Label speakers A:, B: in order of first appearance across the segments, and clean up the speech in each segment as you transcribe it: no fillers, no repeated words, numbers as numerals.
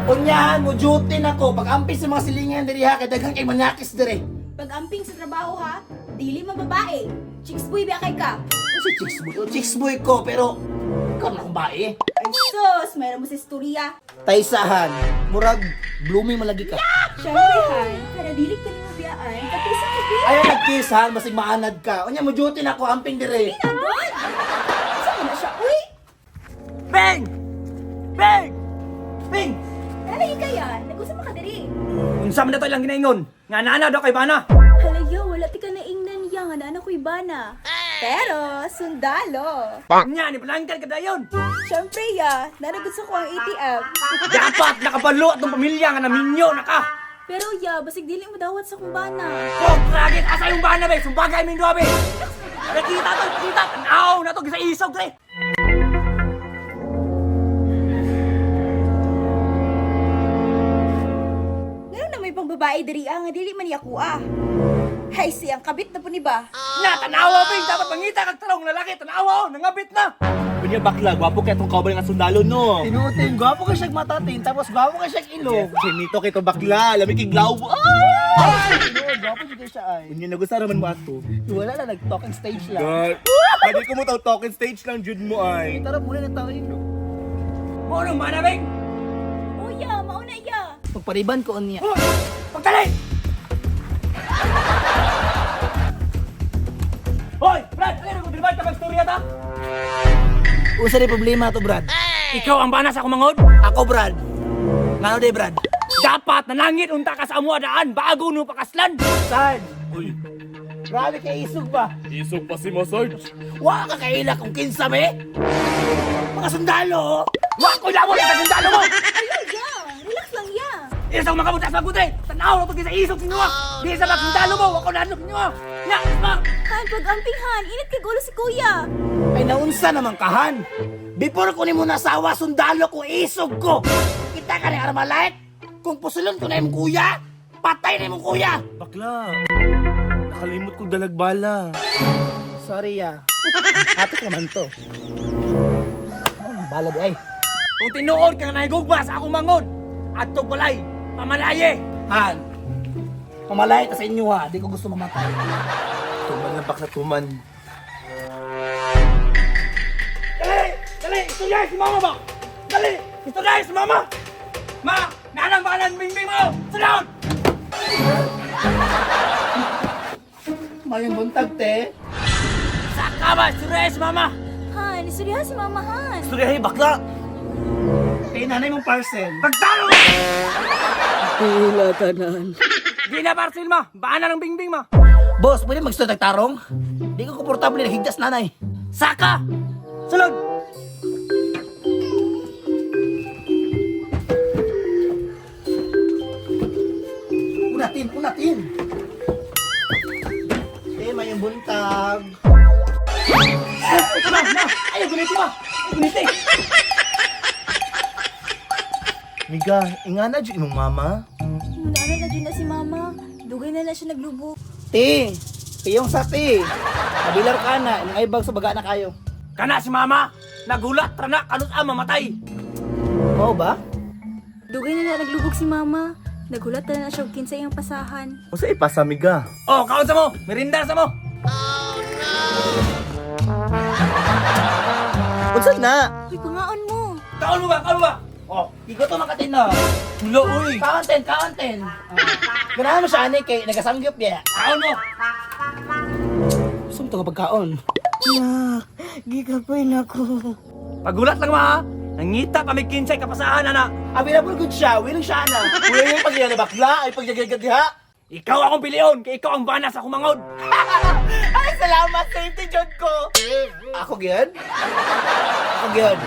A: Unyahan mo duty na ko pag ampis sa mga silingan diri ha kay daghang kay manyakis diri.
B: Pag-amping sa trabaho ha, dili man babae. Chicks boy ba kay ka?
A: Ano si chicks boy? O chicks boy ko pero ikaw na akong bae.
B: Ay sus, meron mo sa istorya.
A: Taysahan, murag blooming malagi ka.
B: Siyempre han, para dili ka nimo biyaan, pati sa kabi.
A: Ayaw nagkiss han, basig maanad ka. Unya mo duty na ko amping diri.
B: Agad! Saan na siya? Uy!
C: Beng! Beng! Beng!
B: Nalagi kaya? Nag-usa mo ka diri.
C: Unsa man na to ilang ginaingon? Nga naana daw kay bana.
B: Halayo, wala ti ka naingnan niya nga na ko'y bana. Pero, sundalo.
C: Nya ni palangkan ka dayon.
B: Siyempre ya, nanagot sa ko ang ATM.
C: Dapat nakabalo atong pamilya nga naminyo na ka.
B: Pero ya, basig dili mo dawat sa kong bana.
C: Kung tragit asa yung bana be, sumbagay min duha be. Nakita to, nakita tanaw na to sa isog pre.
B: Ngayon na may pangbabae diri ah, nga dili man niya kuha. Hay siyang kabit na po ni ba?
C: Na tanawa be, dapat mangita kag tarong lalaki tanawa oh, nangabit na.
D: Kunya bakla, gwapo kay itong cowboy nga sundalo, no?
A: Tinutin, gwapo ka siyang matatin, tapos gwapo ka siyang ilong.
D: Chinito kay itong bakla, lami kay glaw. Ay!
A: Tinuod, gwapo jud kay siya ay.
D: Kunya nagusta raman mo ato.
A: Wala na, nag-talking stage lang.
D: God. Pwede ko mo taw talking stage lang jud mo ay.
A: Tara, muna na tayo. No?
C: Mo nang bana beng.
B: Oh ya, mauna ya.
A: Pagpariban ko niya.
C: Hoy, pagtali. Hoy, Brad, alin ko diribay ta storya ta?
A: Usa rin problema to, Brad.
C: Ikaw ang bana sa kumangod.
A: Ako, Brad. Ngano day, Brad?
C: Dapat nanangit unta ka sa amo daan bago no pakaslan.
A: Sarge,
D: Uy,
A: grabe kay isog ba?
D: isog pa si mo, Sarge.
A: Wa ka kaila kung kinsa me? Mga sundalo, oh.
C: Wa ko labo sa sundalo mo.
B: Ayaw ya, relax lang ya.
C: Isang makabutas maguti. Tanaw na to sa isog ninyo. Di sa mga sundalo mo, wa ko nadlok ninyo. Nya, ma.
B: Han, pag-amping han, init kay gulo si kuya.
A: Ay naunsa naman kahan. Before ko nimo nasawa, sundalo ko, isog ko. Kita ka ni Armalite. Kung pusulon ko na imong kuya, patay na imong kuya.
D: Bakla, nakalimot kong dalagbala.
A: Sorry ya. Ato ka naman to. Oh, bala di ay.
C: Kung tinuod ka nga nahigugma sa akong mangod, adto balay, pamalaye.
A: Han, pamalay ta sa inyo ha. Di ko gusto mamatay.
D: Tuman lang bakla, tuman.
C: Dali! Dali! Istorya si mama ba? Dali! Istorya si mama! Ma! Nanang bakalan bingbing mo! Sulod!
A: Mayong buntag, te.
C: Saka ba? Istorya si mama!
B: Han, istoryahan si mama han.
D: Istoryahe, bakla!
A: Te, nanay mong parcel.
C: Pagtalo!
E: Pila tanan.
C: Di na parcel ma! Bana ng bingbing ma!
A: Boss, pwede magsuot ng tarong? Di ko komportable na higdas nanay.
C: Saka! Sulod!
A: Unatin, unatin. Te, mayong buntag.
C: Ito ma! Ma! Ay, guniti ma! Ay, guniti!
D: Miga, ingana jud imong mama.
B: Muna na dyan na si mama. Dugay na na siya naglubog.
A: Te, piyong sa te. Kabilar ka na, imong aybag sa baga na kayo.
C: Kana si mama! Nagulat trana kanus ang mamatay!
A: Mao ba?
B: Dugay na na naglubog si mama. Nagulat na na siya og kinsa iyang pasahan.
D: Usa ipasa miga.
C: Oh, kaon sa mo! Merinda sa mo!
D: Unsa na?
B: Uy, pangaon mo.
C: Kaon mo ba? Kaon mo ba? Oh,
A: Di ko to makatin no.
C: Tulo, uy!
A: Kaunten, kaunten. Ganahan mo siya ani kay nagasangyop niya.
C: Kaon mo!
A: Gusto mo to nga pagkaon.
E: Nak, gikapoy na ko.
C: Pagulat lang ma ha! Nangita kami kinsay kapasahan ana!
A: Available good siya, willing siya ana.
D: Uy, yung pag na bakla, ay pagyagagagha.
C: Ikaw akong pilion, kay ikaw ang bana sa kumangod.
D: Ay, salamat, safety jud ko.
A: Ako gyud? Ako gyud.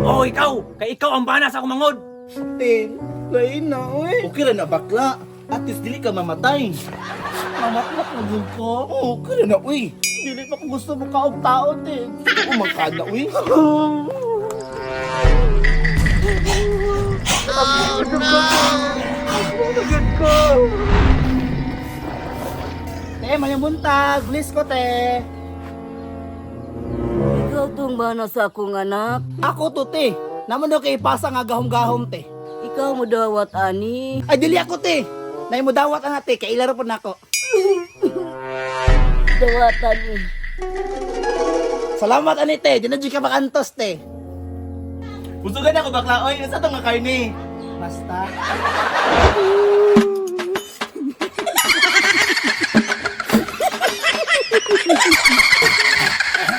C: Oo, oh, ikaw, kay ikaw ang bana sa kumangod.
A: Tin, lain na oy.
D: Okay ra na bakla. At least dili ka mamatay.
A: Mamatlak na gud ko.
D: Okay ra na, uy.
A: Dili pa ko gusto mo kaog tao, tin.
D: Umangkada, uy.
A: Te, mayong buntag. Bliss ko, te.
E: Ikaw tong bana sa akong anak.
A: Ako to, te. Naman daw kay pasa nga gahom-gahom, te.
E: Ikaw mo dawat ani.
A: Ay, dili ako, te. Nay mo dawat ang ate, kay ilaro po nako.
E: Dawatan ni.
A: Salamat ani, te. Di na jud ka makantos, te.
D: Busugan ako bakla oy, unsa tong nga karne?
A: Basta.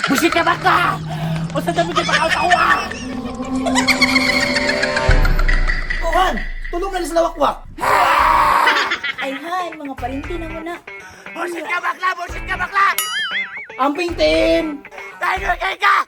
A: Busit ka bakla! Basta dami ka baka sa kuha! Kuhan! Tulungan sa lawakwak!
B: Ay han, mga parinti na muna.
A: Busit ka bakla! Busit ka bakla! Amping team! Tiger kay ka!